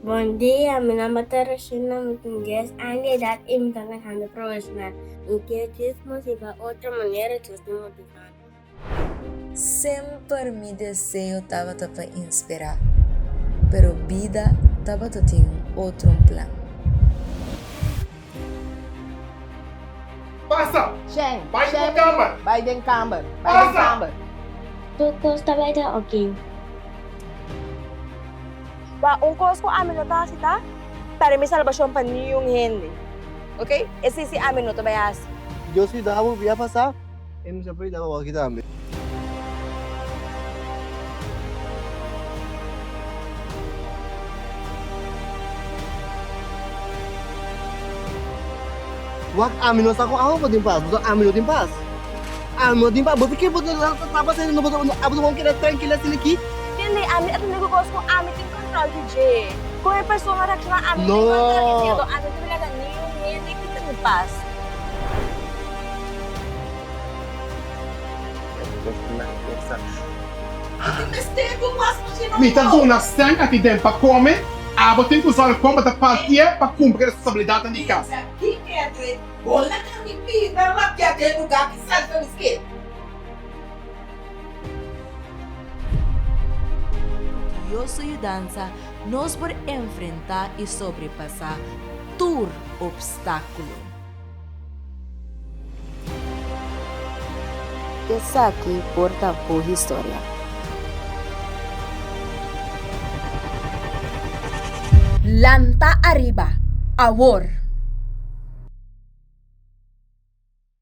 Bon dia, mi nomber ta Rosina, mi tin dies aña di edat i mi ta kantante profeshonal. Mi kier djis motivá otro manera Dios ta motivá mi. Semper mi deseo tabata pa inspirá, pero bida tabata tin un otro plan. Pasa! Shen, Bai den Shen, bo kamber! Bai den kamber, bai den Pasa! kamber. Tur kos ta bai ta oké. Wak, un kos ku ami no ta hasi ta pèrdè mi salbashon pa niun hende. Oké? Esei si ami no ta bai hasi. Dios yuda bo bia pasá, e mester por yuda bo aki tambe. Wak ami no sa ku abo bo tin pas, pasobra ami no tin pas. Ami no tin pas. Bo ta kere bo ta trapa asina, no bo ta abo ta bon keda trankil asina aki? Tende, ami a tende ku kos ku ami tin kontrol di dje. Kon e persona reakshoná ami no tin kontrol di dje, anto ami no ta laga niun hende kita mi pas. Mi ta duna sèn aki den pa kome, abo tin ku sòru kon bo ta partié pa kumpli ku e responsabilidatnan di kas. Ku Dios su yudansa nos por enfrentá i sobrepasá tur opstákulo. Esaki por ta bo historia. Lanta ariba, awor!